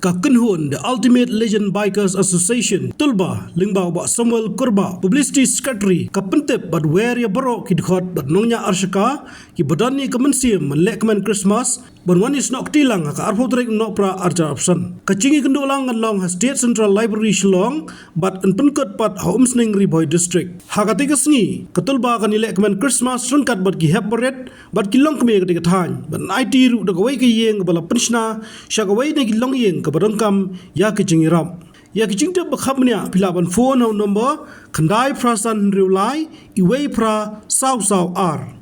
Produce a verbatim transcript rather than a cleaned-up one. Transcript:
Ka kynhun The Ultimate Legend Bikers Association, Tulba, lyngba u Bah Samuel Kurbah, Publicity Secretary, ka pyntip bad wer ïa baroh ki dkhot bad nongñiah arshaka kiba don ïa ka mynsiem ban leh kmen Christmas ban wan ïasnoh kti lang ha ka arphew tarik u Nohprah arhajar arphew san. Ka jingïakynduh lang kan long ha State Central Library Shillong bad yn pynkut pat ha Umsning, Ri Bhoi District. Ha katei ka sngi ka Tulba kan ïaleh kmen Christmas ryngkat bad ki hep barit bad ki longkmie katei ka thaiñ bad yn aiti ruh da kawei ka ïing kaba la pynshna sha kawei na ki longïing kaba donkam ïa ka jingïarap. Ïa ka jingtip ba kham bniah phi lah ban phone ha u nombor khyndai phra san hynriew lai, iwei phra saw saw ar.